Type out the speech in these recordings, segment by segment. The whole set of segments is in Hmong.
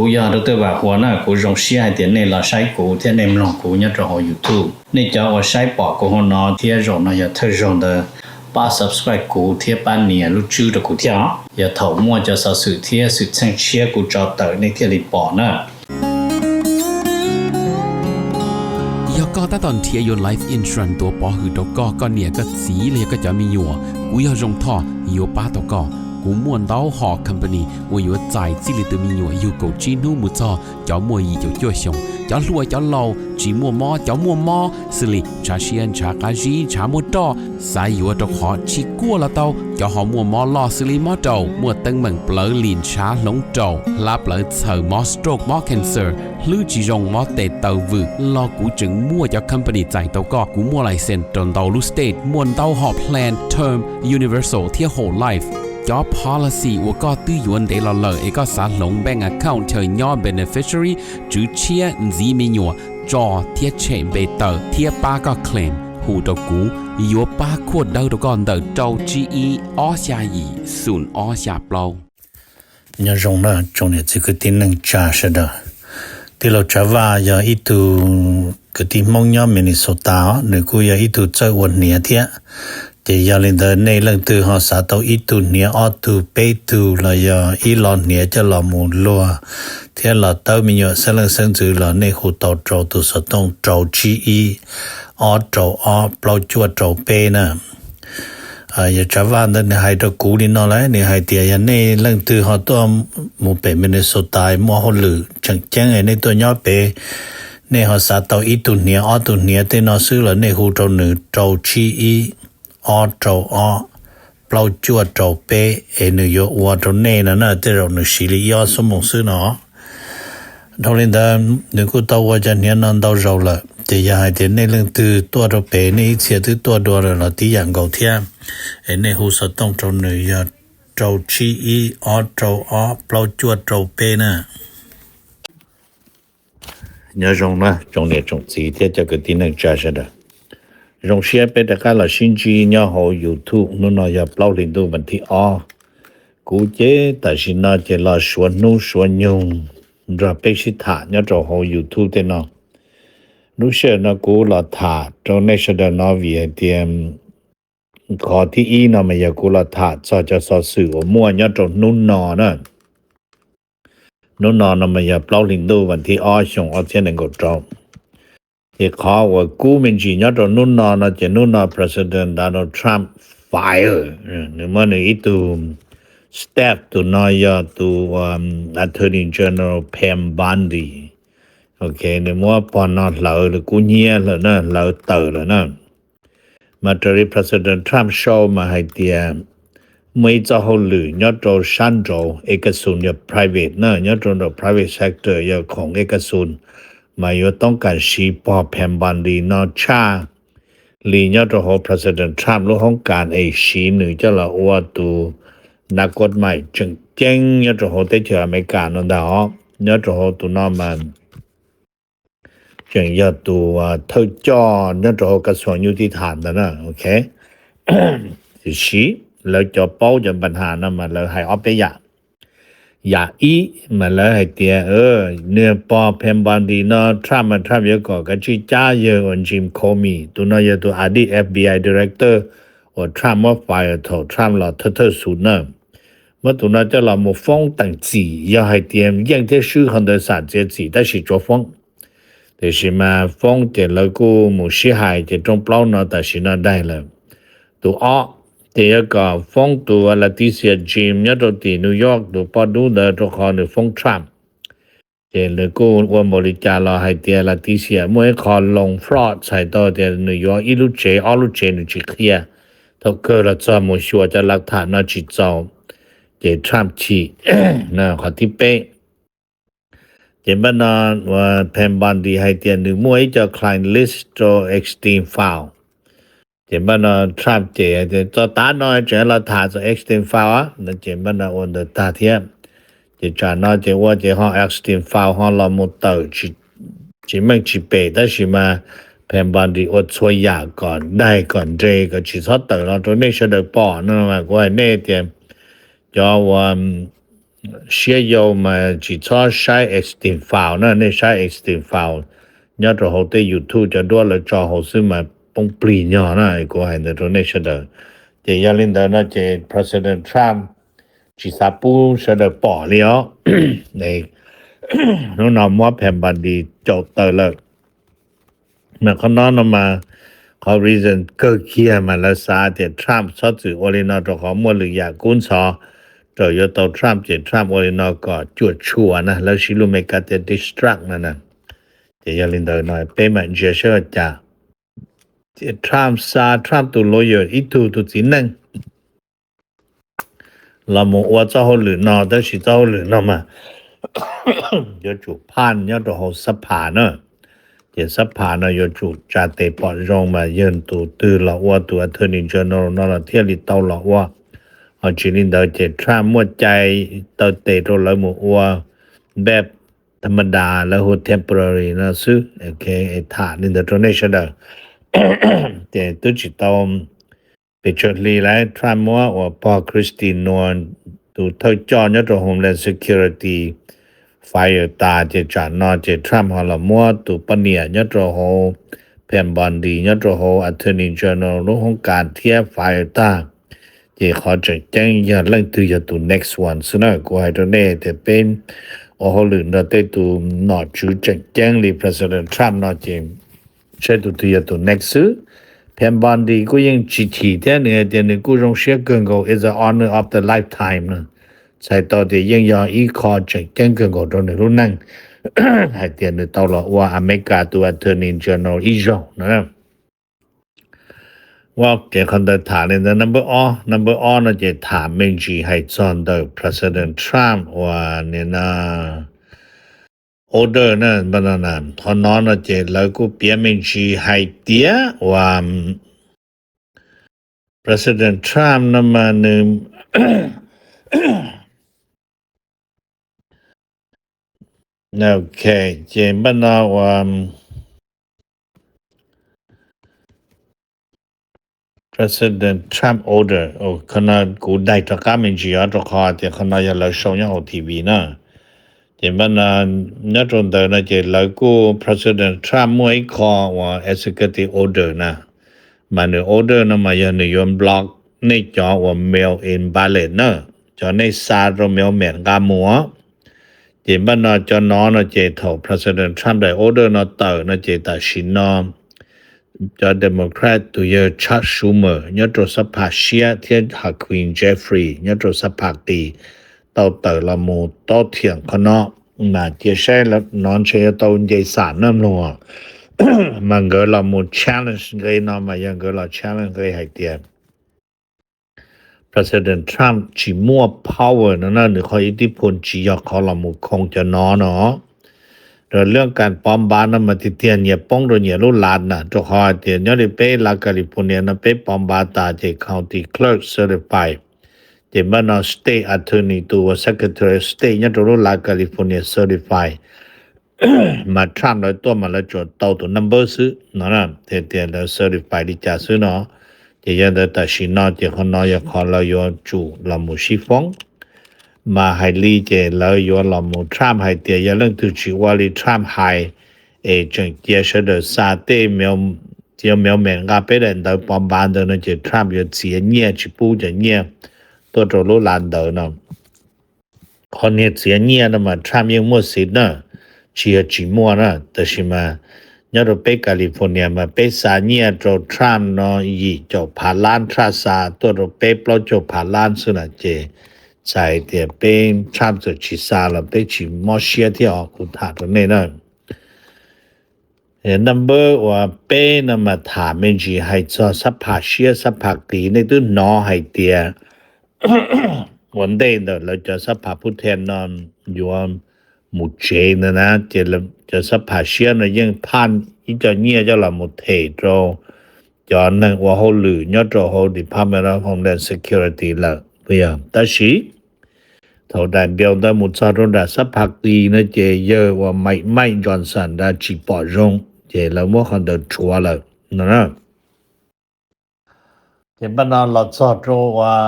Kuv yog Dr. Vam Huas na, kuv zoo siab hais tias nej los saib kuv thiab nej mloog kuv nyob rau hauv YouTube. Nej cov uas saib pom kuv hauv no thiab zaum no yog thawj zaug ntawd, pab subscribe kuv thiab pab nias lub tswb rau kuv thiab os. Yog thaum muaj cov xov xwm thiab xwm txheej tshiab kuv tso tawm nej thiaj li pom na. Yog koj tab tom nrhiav yuav life insurance tuav pov hwm rau koj, koj niam koj txiv los yog koj cov me nyuam, kuv yog Zoo Thoj yuav pab tau koj. Kuv muaj ntau hom company uas yuav txais txij li tus me nyuam yug kaum tsib hnub mus txog cov muaj yim caum cuaj xyoos, cov hluas cov laus, tsis muaj mob cov muaj mob, xws li ntshav siab ntshav qab zib ntshav muaj roj, xav yuav rau qhov tsis kuaj los tau, cov ho muaj mob loj xws li mob raum, muaj teeb meem plawv lim ntshav hloov raum, hlab plawv txhaws, mob stroke mob cancer, hlwb tsis zoo mob tes taw vwm los kuv tseem muaj cov company txais tau koj. Kuv muaj license rau ntau lub state, muaj ntau hom plan term, universal thiab whole life. Cov policy uas koj twb yuav ntev los lawm es koj xav hloov bank account chaw nyob beneficiary, tswv tshiab, ntxiv me nyuam, tso thiab tshem npe tawm thiab pab koj claim, hu rau kuv, yuav pab khuaj dawb rau koj ntawm rau tsib ib ob xya yim xoom ob xya plaub. Nyob zoo na tsoom niam txiv kwv tij neej tsa sawv daws. Tij laug Tsav Vaj yog ib tug kwv tij Hmoob nyob Minnesota os, nws kuj yog ib tug txawj ua hniav thiab. Ces yog li ntawd nej leej twg ho xav tau ib tug hniav ob tug peb tug los yog ib lo hniav coj los mus luag thiab los tawb me nyuam xeeb leej xeeb ntxwv los nej hu tau rau tus xov tooj rau tsib ib ob rau ob plaub cuaj rau peb na. Yog Tsav Vaj ntawd nws hais rau kuv li no lawm, nws hais tias yog nej leej twg ho tuaj mus pem Minnesota muaj hauj lwm tseem ceeb nej tuaj nyob pem, nej ho xav tau ib tug hniav ob tug hniav tej no xwb los nej hu rau nws rau tsib ib ob rau ob plaub cuaj rau peb es nws yuav ua rau nej no na, tej zaum nws siv li ib ob xuab moos xwb no. Dhau li ntawd nws kuj tau ua cov hniav no ntau zaus lawm, ces yog hais tias nej leej twg tuaj rau pem nej ib txhia twb tuaj dua lawm los tib yam nkaus thiab, es nej hu xov tooj rau nws yog rau tsib ib ob rau ob plaub cuaj rau peb na. Nyob zoo na tsoom niam tsoom txiv thiab cov kwv tij neej tsa sawv daws. Zoo siab peb rov qab los sib ntsib nyob hauv YouTube, hnub no yog plaub hlis ntuj vas thib ob. Kuv ces tam sim no ces los suav hnub suav nyoog nrog peb sib tham nyob rau hauv YouTube tej no. Lub sij hawm no kuv los tham rau nej sawv daws no vim hais tias qhov thib ib no mas yog kuv los tham txog cov xov xwm uas muaj nyob rau hnub no na. Hnub no no mas yog plaub hlis ntuj vas thib ob xyoo ob txhiab nees nkaum rau. Ces qhov uas kub me ntsis nyob rau hnub no no ces hnub no President Donald Trump fire, nws muab nws ib tug staff, tus no yog tus Attorney General Pam Bondi. Ok, nws muab pog no hlawv kub hnyiab lawm na, hlawv tawm lawm na. Mas raws li President Trump sau mas hais tias muaj ib txoj hauj lwm nyob rau sab nraud es kas xus yog private na, nyob rau nraum private sector yog khoom es kas xus, mas yuav toob kas siv pog Pam Bondi no tshaj li nyob rau hauv President Trump lub hoob kas es siv nws coj los ua tus nas kos mais tseem ceeb nyob rau hauv teb chaws Amelikas no ntag os. Nyob rau hauv tus no mas tseem yog tus thawj coj nyob rau hauv kas xus nyuj tib tham ntawd na. Ok, tiam sis lawv cov paub cov npa has no mas lawv hais ob peb yam. Yam ib mas lawv hais tias nws pog Pam Bondi no Trump mas Trump yuav kom kav tsij cab yawg uas Jim Comey, tus no yog tus a dij FBI director uas Trump muab fire thaum Trump los thawj thawj xus na. Muab tus no coj los mus foob teem txim, yog hais tias yeej thiab swb qhov ntawd xam txiav txim tab sis tsuav foob. Tiam sis mas foob ces lawv kuj mus sib hais ces rooj plaub no tam sim no daig lawm. Tus ob ces yuav kom foob tus Letitia James nyob rau tim New York, tus poj dub ntawd rau qhov nws foob Trump. Ces nws kuj ua npaum li cas los hais tias Letitia muaj ib qho loan fraud txhais tau tias nws yuav ib lub tsev ob lub tsev nws tsis qhia, thaum kawg los txog mus xyuas cov lav tham no tsis txaus, ces Trump chim. Qhov thib peb, ces npaj no Pam Bondi hais tias nws muaj ib co client list rau Epstein file. Ces npaj no Trump ces txog tav no tseem los tham txog Epstein file no ces npaj no ua ntawd tag thiab. Ces tsam no ces ua ces ho Epstein file ho los mus tawm tsis meej tsis pem tab sis mas Pam Bondi ua txhua yam kom daig kom nres kom tsis txhob tawm los rau nej sawv daws pom no mas kuv hais nej tias cov uas siab yau mas tsis txhob saib Epstein File na, nej saib Epstein File nyob rau hauv tej YouTube cov duab lawv tso hauv xwb mas poob plig nyog na, kuv hais ntawd rau nej sawv daws. Ces yog li ntawd no ces President Trump tsis xav pub sawv daws pom li os. Hnub no muab Pam Bondi caum tawm lawm. Mas qhov no no mas qhov reason kawg kiag mas lawv xav tias Trump txhob txwm ua li no rau qhov muaj lwm yam kub ntxhov raws yuav tau Trump ces Trump ua li no kom cuam tshuam na, lawv siv lus Meskas tias distract no na. Ces yog li ntawd no peb mam ntsia saib ua cas. Ces Trump xa Trump tus lawyer ib tug tus txiv neej los mus ua txoj hauj lwm no, tab sis txoj hauj lwm no mas yuav tsum pass nyob rau hauv xab phas na. Ces xab phas no yuav tsum tsa tes pom zoo mas yog tus twg los ua tus Attorney General no los thiaj li tau los ua. Ho tsis li ntawd ces Trump muaj cai taw tes rau lawv mus ua npej tham ma das lawv hu temporary no xwb. Tham li ntawd rau nej sawv daws. Ces twb tsis tau pes tsawg hli lawm Trump muab uas pog Christine Noem tus thawj coj nyob rau Homeland Security fire tas ces tsam no ces Trump ho los muab tus poj niam nyob rau hauv Pam Bondi nyob rau hauv Attorney General lub hoob kas thiab fire tag. Ces qhov tseem ceeb yog leej twg yog tus next one xwb na. Kuv hais rau nej tias peb ua hauj lwm nrog tej tus nom tswv tseem ceeb li President Trump no ces saib tus twg yog tus next xwb. Pam Bondi kuj yeej tsis chim thiab, nws hais tias nws kuj zoo siab kawg nkaus, is a honor of the lifetime no. Txhais tau tias yeej yog ib qho tseem ceeb kawg nkaus rau nws lub neej hais tias nws tau los ua Amelikas tus Attorney General ib zaug no. Ua kev qhov ntawd tham li ntawd. Number ob, number ob no ces tham me ntsis hais txog ntawm President Trump uas nim no order na, qhov no no ces lawv kuj piav me ntsis hais tias uas President Trump no mas nws, ok, ces npaj no uas President Trump order, qhov no kuv daig rov qab me ntsis os, rau qhov tias qhov no yog lawv sau nyob hauv T V na. Ces npaj no nyob rau ntawd no ces lawv kuj, President Trump muaj ib qho uas executive order na, mas nws order no mas yog nws yuav block nej cov uas mail in ballot na, cov nej xa rau mailman nqa mus. Ces npaj no cov no no ces thaum President Trump daim order no tawm no ces tam sim no cov Democrat tus yawg Chuck Schumer nyob rau xab phas siab thiab Hakeem Jeffries nyob rau xab phas qis tau tawm los mus tob thiam qhov no. Mas cia saib no ntshe yuav tau nce xam na mloog. Mas nkawd los mus challenge nqe no mas yog nkawd los challenge nqe hais tias President Trump tsis muaj power no na, nws qhov ib tib phum tsis yog qhov los mus khoo cov no no. Rau lub kas pov npav no mas tiag tiag nyias poob rau nyias lub lav na, rau qhov hais tias nyob li peb lav California no peb pov npav tas ces county clerk certify, ces npaj no state attorney tus uas secretary of state nyob rau lub lav California certify. Mas Trump lawv tuaj mas lawv tsuas tau tus number xwb no, tias lawv certify li cas xwb no. Ces yog ntawd tam sim no ces qhov no yog qhov lawv yuav tsum los mus sib foob. Mas hais li ces lawv yuav los mus, Trump hais tias yog leej twg tsis ua li Trump hais es tseem cia sawv daws xa tej mailman nqa peb daim ntawv pov npav ntawd no ces Trump yuav txiav nyiaj tsis pub cov nyiaj tuaj rau lub lav ntawd no. Qhov niag txiav nyiaj no mas Trump yeej muaj xwv na, tsis yog tsis muaj na, tab sis mas nyob rau peb California mas peb xa nyiaj rau Trump no yim caum phav lab, Trump xa tuaj rau peb plaub caug phav lab xwb na, ces txhais tias peb Trump txawm tsis xa los peb tsis mob siab thiab os, kuv tham rau nej na. Number uas peb no mas tham me ntsis hais txog xab phas siab xab phas qis. Nej twb hnov hais tias ua ntej ntawm lawv cov xab phas phub then no yuav mus tsev ntawd na, ces cov xab phas siab no yeej phaj ib co nyiaj coj los mus them rau cov neeg ua hauj lwm nyob rau hauv Department of Homeland Security lawm, puas yog? Tab sis thaum daim bill ntawd mus txog rau nram xab phas qis no ces yawg uas Mike, Mike Johnson nrad tsis pom zoo, ces lawv muab qhov ntawd rhuav lawm no. Ces npaj no los txog rau uas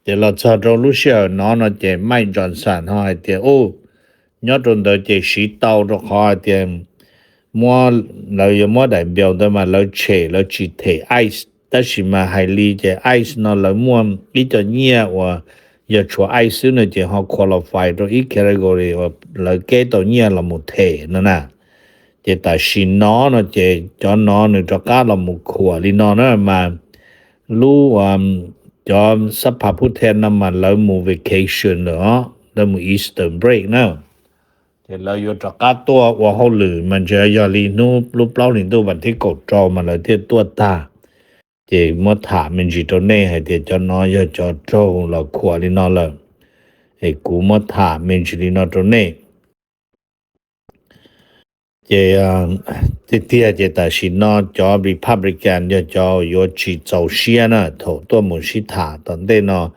Ces los txog rau lub sij hawm no no ces Mike Johnson ho hais tias, u, nyob rau ntawd ces siv tau rau qhov hais tias muab, lawv yuav muab daim bill ntawd mas lawv tshem, lawv tsis them ICE, tab sis mas hais li ces ICE no lawv muaj ib co nyiaj uas yog tshuav ICE xwb no ces ho qualify rau ib category uas lawv keb tau nyiaj los mus them no na. Ces tam sim no no ces cov no nws rov qab los mus khuam li no na mas lub, cov xab phas phub them no mas lawv mus vacation lawm os, lawv mus Easter break na. Ces lawv yuav rov qab tuaj ua hauj lwm mas ntshe yog li hnub lub plaub hlis ntuj vas thib kaum rau mas lawv thiaj tuaj tag. Ces muab tham me ntsis rau nej hais tias cov no yog cov raug los khuam li no lawm. Es kuv muab tham me ntsis li no rau nej. Ces tiag tiag ces tam sim no cov Republican yog cov yuav tsis txaus siab na, thaum tuaj mus sib tham tom ntej no,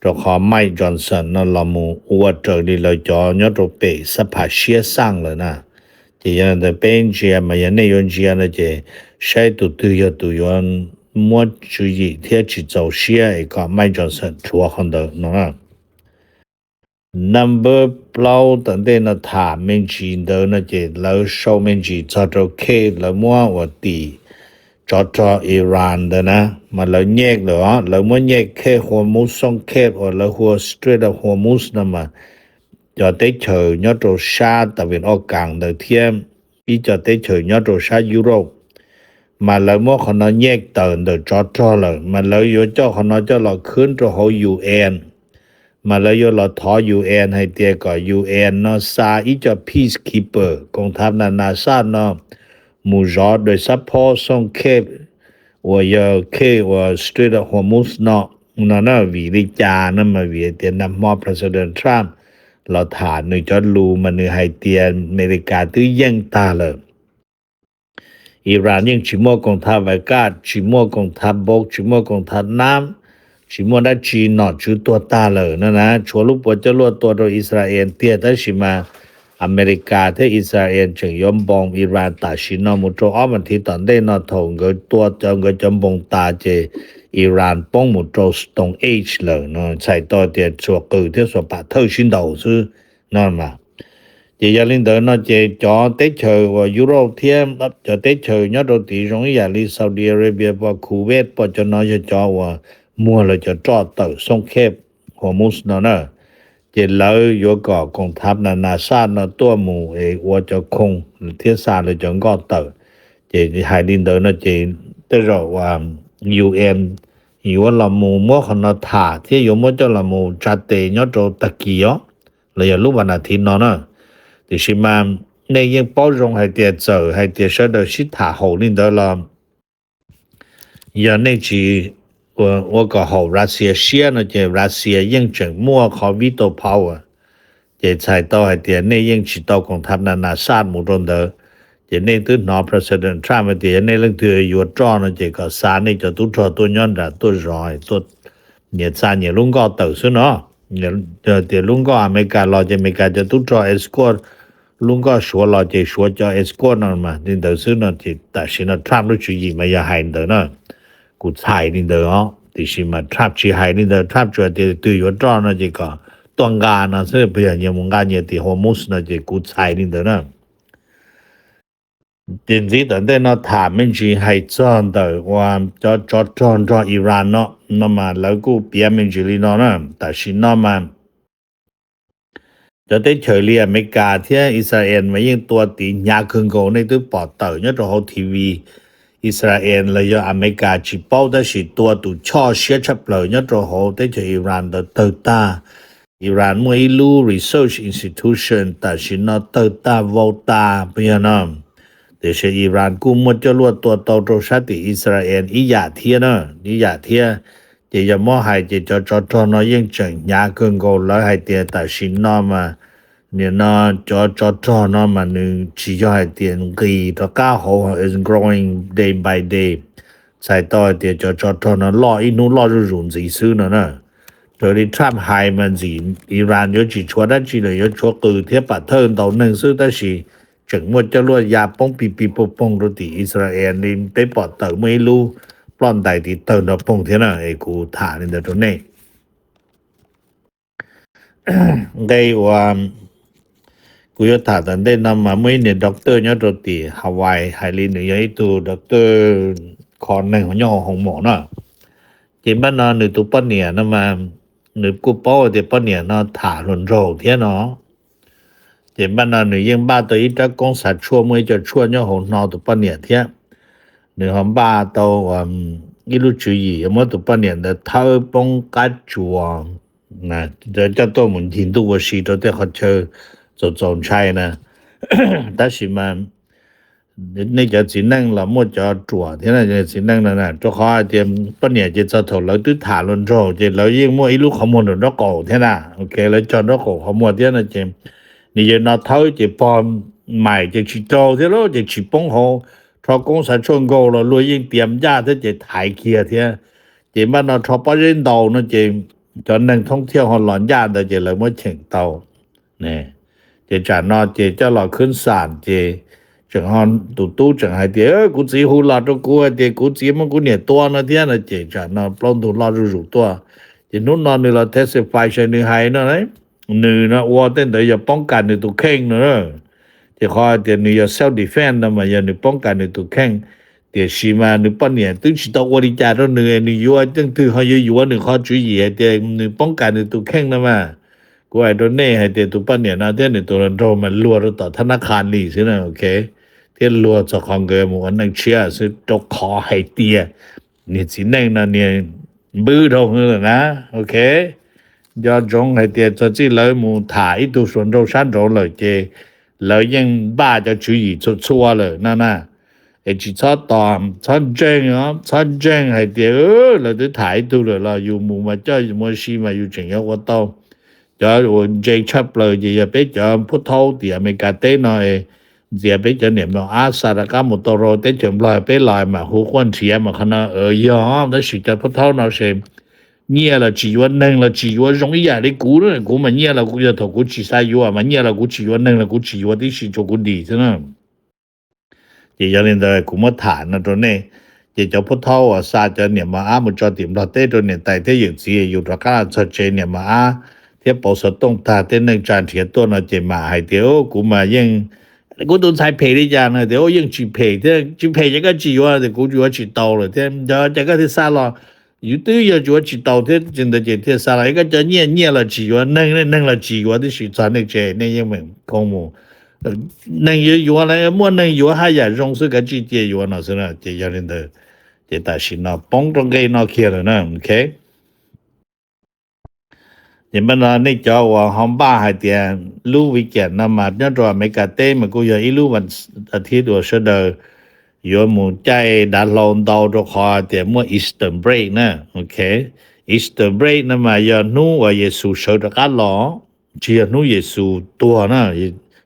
rau qhov Mike Johnson no los mus ua raws li lawv cov nyob rau pem xab phas siab xaj lawm na. Ces yog li ntawd peb ntsia mas yog nej yuav ntsia no ces saib tus twg yog tus yuav muab tswv yim thiab tsis txaus siab es kom Mike Johnson rhuav qhov ntawd no. Number plaub tom ntej no tham me ntsis ntawd no ces lawv sau me ntsis txog rau case lawv muab ua tim tsov rog Iran ntawd na, mas lawv nyej lawm os, lawv muab nyej case Hormuz, xoo case uas lawv hu ua Strait of Hormuz no mas cov teb chaws nyob rau sab tas vim ob kas ntawd thiab ib co teb chaws nyob rau sab Europe, mas lawv muab qhov no nyej tawm ntawm tsov rog lawm, mas lawv yuav coj qhov no coj los khwb rau hauv UN, mas lawv yuav los thov UN hais tias kom UN no xa ib co peacekeeper koom tham nas nas saj no mus zov dawm sab phob xoo case uas yog case uas Strait of Hormuz no, no na. Vim li cas no mas vim tias nag hmo President Trump los tham nws cov lus mas nws hais tias Amelikas twb yeej tag lawm. Iran yeej tsis muaj koom tham vais kaj, tsis muaj koom tham npoo, tsis muaj koom tham nab, tsis muaj dab tsi, nom tswv tuag tag lawm no na. Tshuav lub puas coj luaj tua rau Israel tiag, tab sis mas Amelikas thiab Israel tseem yuav npoo Iran tam sim no mus rau ob vas thiv tom ntej no. Thaum nkawd tua nkawd cov npoo tas ces Iran poob mus rau Stone Age lawm no, txhais tau tias xuas qws thiab xuas pam thawj sib ntaus xwb no mas. Ces yog li ntawd no ces cov teb chaws uas Europe thiab cov teb chaws nyob rau tid zoo ib yam li Saudi Arabia, pom Kuwait, pom cov no yog cov uas muag lawv cov roj tawm xoo case Hormuz no na. Ces lawv yuav kom koom tham nas nas saj no tuaj mus es ua cov khoo thiab xa lawv cov nkoj tawm. Ces hais li ntawd no ces tej zaum UN yuav los mus muab qhov no tham thiab yuav muab coj los mus tsa tes nyob rau tag kis os, los yog lub vas nas thiv no na. Tiam sis mas nej yeej paub zoo hais tias txawm hais tias sawv daws sib tham haum li ntawd los yog nej tsis ua kom haum Russia siab no ces Russia yeej tseem muaj qhov veto power. Ces txhais tau hais tias nej yeej tsis tau koom tham nas nas saj mus rau ntawd. Ces nej twb hnov President Trump hais tias yog nej leej twg yuav roj no ces kom xa nej cov tub rog tuaj nyob nram tuaj zov, tuaj nyias xa nyias lub nkoj tawm xwb no. Yog tias lub nkoj Amelikas los ces Amelikas cov tub rog escort, lub nkoj Suav los ces Suav cov escort no mas li ntawd xwb no. Ces tam sim no Trump lub tswv yim mas yog hais ntawd na. Kuv txhais li ntawd os, tiam sis mas Trump tsis hais li ntawd, Trump tsuas tias twg yuav roj no ces kom tuaj nqa no xwb, puas yog nyias mus nqa nyias tim Hormuz no ces kuv txhais li ntawd na. Ces ntxiv tom ntej no tham me ntsis hais txog ntawm uas cov tsov rog nrog Iran no, no mas lawv kuj piav me ntsis li no na. Tam sim no mas cov teb chaws li Amelikas thiab Israel mas yeej tua tiv hnyav kawg nkaus, nej twb pom tawm nyob rau hauv T V. Israel los yog Amelikas tsis paub tab sis tua tus choj siab tshaj plaws nyob rau hauv teb chaws Iran ntawd tawg tag. Iran muaj ib lub research institution tam sim no tawg tag vau tas puas yog no. Tiam sis Iran kuj muaj coj luaj tua tau rau sab tim Israel ib yam thiab na, ib yam thiab. Ces yog muab hais ces cov tsov rog no yeej tseem hnyav kawg nkaus, lawv hais tias tam sim no mas nim no cov tsov rog no mas nws tsis yog hais tias nqis rov qab hauv, is growing day by day. Txhais tau hais tias cov tsov rog no loj ib hnub loj zuj zus ntxiv xwb no na. Raws li Trump hais mas ntxim Iran yuav tsis tshuav dab tsi lawm, yuav tshuav qws thiab pam thawj ntaus neeg xwb, tab sis tseem muaj coj luaj ya poob pig pig poog poog rau tim Israel li peb pom tawm muaj ib lub ploj ntais tim tawg nrov poog thiab na. Es kuv tham li ntawd rau nej. nqe uas kuv yuav tham tom ntej no mas muaj ib niag doctor nyob rau tim Hawaii hais li nws yog ib tug doctor kho neeg nyob hauv hoos maum na. Ces npaj no nws tus poj niam no mas nws kuj paub tias poj niam no tham hluas nraug thiab no. Ces npaj no nws yeej npaj tau ib rab koob xav tshuaj muaj ib co tshuaj nyob hauv hno tus poj niam thiab. Nws ho npaj tau ib lub tswv yim yuav muab tus poj niam ntawd thawb poob qab tsuas, coj tuaj mus ncig ntuj ua si rau tej qhov chaw txaus txaus ntshai na. Tab sis mas nej cov txiv neej los muaj cov ruam thiab txiv neej no na, rau qhov tias poj niam ces txog thaum lawv twb tham hluas nraug ces lawv yeej muaj ib lub qhov muag nraum nraub qaum thiab na. Ok, lawv cog nraub qaum qhov muag thiab no ces nws yawg no thawb ces pog mais ces tsis rau thiab lauj, ces tsis poob hauv. Rho koob xav tshuaj nkaus los luag yeej tias ncaj thiab ces thaiv kiag thiab. Ces npaj no rho pob zeb ntaus no ces cov neeg thoob thiaus ho los ncaj ntawd ces lawv muab cheem tau. Ces tsam no ces coj los khwb xam ces tseem ho tus tub tseem hais tias kuv txiv hu los rau kuv hais tias kuv txiv muab kuv niam tua no thiab no ces tsam no plaub ntug loj zuj zus tuaj. Ces hnub no nws los testify sai nws hais no, nws no ua tej ntawd yog poob kas nws tus kheej no. Ces qhov hais tias nws yog self defense no mas yog nws poob kas nws tus kheej. Tiam sis mas nws poj niam twb tsis tau ua li cas rau nws, nws yuav leej twg ho yuav yuav nws qhov tswv yim hais tias nws poob kas nws tus kheej no mas. Kuv hais rau nej hais tias tus poj niam no thiab nws tus hluas nraug mas luag rau tom thab nab qha li xwb na, ok, thiab luag txog qhov nkawd mus ua neej tshiab xwb rau qhov hais tias niag txiv neej no niag npwb dhau lawm na, ok. Nco ntsoov hais tias txog txij lawv mus tham ib tug hluas nraug sab nraud lawm ces lawv yeej npaj cov tswv yim txhua txhua lawm no na. Es tsis txhob tos, txhob ntseeg, txhob ntseeg hais tias lawv twb tham ib tug lawm los yus mus mas coj mus ua si mas yus tseem yuav ua tau. Cov uas ntse tshaj plaws ces yog peb cov phub thaub tim Amelikas teb no, ntxias peb cov niam mos ab xa rov qab mus tau rau teb chaws Nplog peb los mam hu quaj nrhiav mas qhov no yog, tab sis cov phub thaub no ces nyiaj los tsis yuav, neeg los tsis yuav, zoo ib yam li kuv, kuv mas nyiaj los kuv yog thaum kuv tsis xav yuav mas nyiaj los kuv tsis yuav, neeg los kuv tsis yuav tib si, tsuas kuv dim xwb na. Ces yog li ntawd kuv muab tham no rau nej. Ces cov phub thaub uas xa cov niam mos ab mus tso tim Nplog teb rau niam tais thiab yawm txiv, yus rov qab los txog tsev niam mos ab thiab pauv xov tooj tag tej neej tsa nrhiav tuaj no ces mam hais tias kuv mas yeej, kuv tus ntxhais phem li cas no tias yeej tsis phem thiab, tsis phem ces koj tsis yuav tias kuv yuav tsis tau lawm thiab, ces koj thiaj xa los. Yus twb yog yuav tsis tau thiab ntawd ces thiaj xa los. Koj cov nyiaj, nyiaj los tsis yuav, neeg, neeg los tsis yuav tib si, txog nej tsev nej yeej meem koo mus. Neeg yuav yuav, muaj neeg yuav haj yam zoo xwb, kav tsij cia yuav no xwb na. Ces yog li ntawd ces tam sim no poob rau nqe no kiag lawm na, ok. Ces npaj no nej cov uas ho npaj hais tias lub weekend no mas nyob rau Amelikas teb mas kuj yog ib lub vas thiv uas sawv daws yuav mus caij dav hlau ntau rau qhov tias muaj Easter break na, ok. Easter break no mas yog hnub uas Yexus sawv rov qab los, tsis yog hnub Yexus tuag na,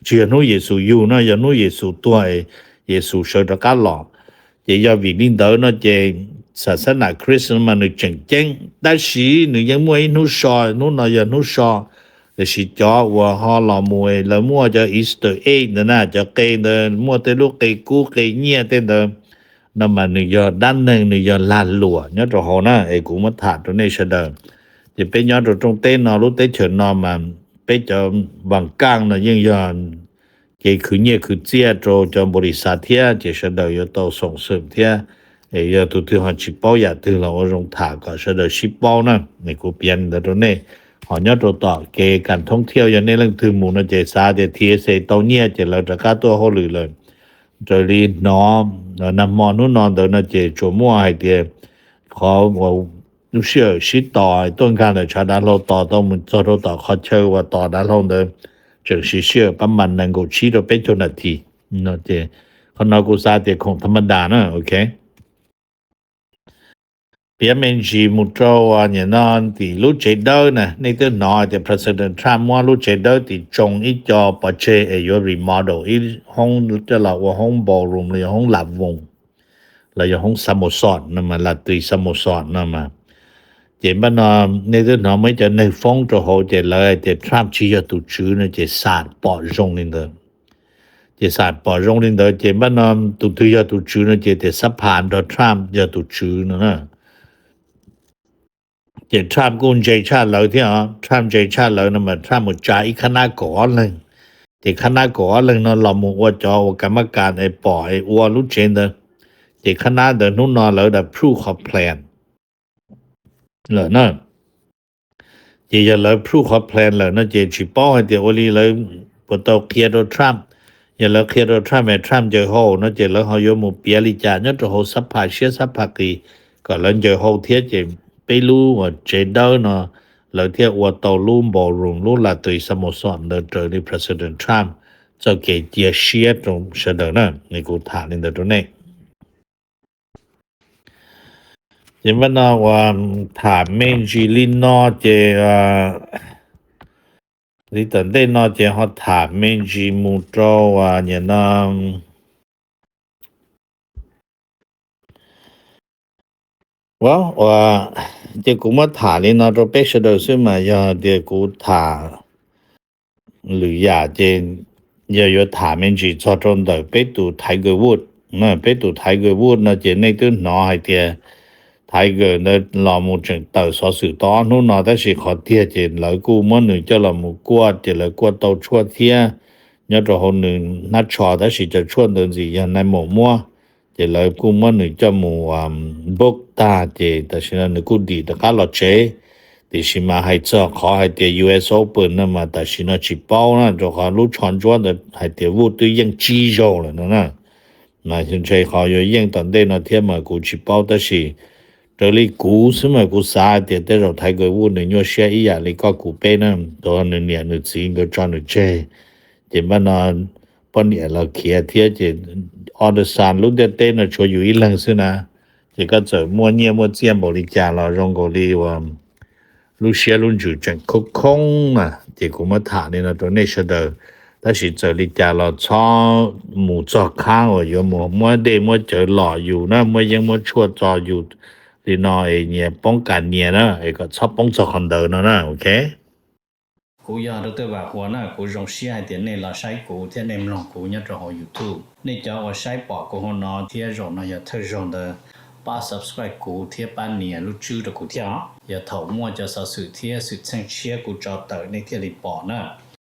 tsis yog hnub Yexus yug no, yog hnub Yexus tuag, Yexus sawv rov qab los. Ces yog vim li ntawd no ces xas xab nam Christmas mas nws tseem ceeb, tab sis nws yeej muaj ib hnub so, hnub no yog hnub so. Tiam sis cov uas ho los mus lawv muaj cov Easter egg ntawd na, cov qe ntawd muaj tej lub qe kub qe nyiaj tej ntawd no mas nws yog dab neeg, nws yog lag luam nyob rau hauv na, es kuv muab tham rau nej sawv daws. Ces peb nyob rau rooj teb no, lub teb chaws no mas peb cov vas kaj no yeej yog kev khwv nyiaj khwv txiaj rau cov npaum li xav thiab, ces sawv daws yuav tau xoom xwm thiab. Es yog tus twg ho tsis paub yam twg los ua zoo tham kom sawv daws sib paub na. Es kuv piav li ntawd rau nej. Ho nyob rau tom kev kas thoob thiaj, yog nej leej twg mus no ces xav tias T S A tau nyiaj ces lawv rov qab tuaj hauj lwm lawm. Raws li hnov nag hmo hnub no ntawd no ces tsuas muaj hais tias qhov uas lub sij hawm sib tos tuaj nkag ntawm tshav dav hlau tos tau mus txog rau tom qhov chaw uas tos dav hlau ntawd tseem siv sij hawm pab mas nees nkaum tsib rau peb caug nas this. Qhov no kuv xav tias khoom tha ma das na, ok. Piav me ntsis mus rau nim no tim lub tsev dawb na, nej twb hnov tias President Trump muab lub tsev dawb tim tsoo ib co pov tseg es yuav remodel ib hoob coj los ua hoob ballroom los yog hoob lam voos los yog hoob samoson no mas, latris samoson no mas. Ces npaj no nej twb hnov muaj ib co neeg foob rau hauv ces lawv hais tias Trump tsis yog tus tswv no ces xam pom zoo li ntawd. Ces xam pom zoo li ntawd ces npaj no tus twg yog tus tswv no ces tias xab phas nrog Trump yog tus tswv no na. Ces Trump kuj ntse tshaj lawv thiab os. Trump ntse tshaj lawv no mas Trump mus tsa ib khab nab kaum ob leeg. Ces khab nab kaum ob leeg no los mus ua cov ua kam mab kas es pom es ua lub tsev ntawd. Ces khab nab ntawd hnub no lawv da proof of plan lawm na. Ces yog lawv proof of plan lawm no ces tsis paub hais tias ua li lawv puas tau qhia rau Trump. Yog lawv qhia rau Trump es Trump ncaws hau no ces lawv ho yuav mus piav li cas nyob rau hauv xab phas siab xab phas qis kom lawv ncaws hau thiab. Ces peb lub uas tsev dawb no lawv thiaj ua tau lub ballroom, lub latris xamoso ntawd raws li President Trump txoj kev cia siab rau sawv daws na. Nws kuv tham li ntawd rau nej. Ces npaj no uas tham me ntsis li no ces li tom ntej no ces ho tham me ntsis mus rau uas nim no ua ces kuv muab tham li no rau peb sawv daws xwb mas yog tias kuv tham lwm yam ces yog yuav tham me ntsis txog rau ntawm peb tus Tiger Woods. Peb tus Tiger Woods no ces nej twb hnov hais tias Tiger ntawd los mus tseem tawm xov xwm tau ob hnub no tab sis qhov tiag ces lawv kuj muab nws coj los mus kuaj ces lawv kuaj tau tshuaj thiab nyob rau hauv nws hnab tsho tab sis cov tshuaj ntawd ntxim yog nai maum muab. Ces lawv kuj muab nws coj mus book tag ces tam sim no nws kuj dim rov qab los tsev. Tiam sis mas hais txog qhov hais tias U S Open no mas tam sim no tsis paub na rau qhov lub tsho ntsuab ntawd hais tias Woods twb yeej tsib zaug lawm no na. Mas ntshe qhov yuav yeej tom ntej no thiab mas kuv tsis paub tab sis raws li kuv xwb mas kuv xav hais tias tej zaum Tiger Woods nws nyuaj siab ib yam li koj kuv peb na, tau nws niam nws txiv nkawd tso nws tseg. Ces npaj no poj niam los khiav thiab ces other side lub ntiaj teb no tshuav yus ib leeg xwb na. Ces koj txawm muaj nyiaj muaj txiaj npaum li cas los zoo nkaus li uas lub siab lub ntsws tseem khoob khoob na. Ces kuv muab tham li no rau nej sawv daws, tab sis txawm li cas los txhob mus txog qhab uas yuav mus muab dej muab cawv lom yus na, muab yeeb muab tshuaj txo yus li no es nyias poob kas nyias na, es kom txhob poob txog qhov ntawd no na, ok. Kuv yog Doctor Vam Huas na, kuv zoo siab hais tias nej los saib kuv thiab nej mloog kuv nyob rau hauv YouTube. Nej cov uas saib pom kuv hauv no thiab zaum no yog thawj zaug ntawd, pab subscribe kuv thiab pab nias lub tswb rau kuv thiab os. Yog thaum muaj cov xov xwm thiab xwm txheej tshiab kuv tso tawm nej thiaj li pom na.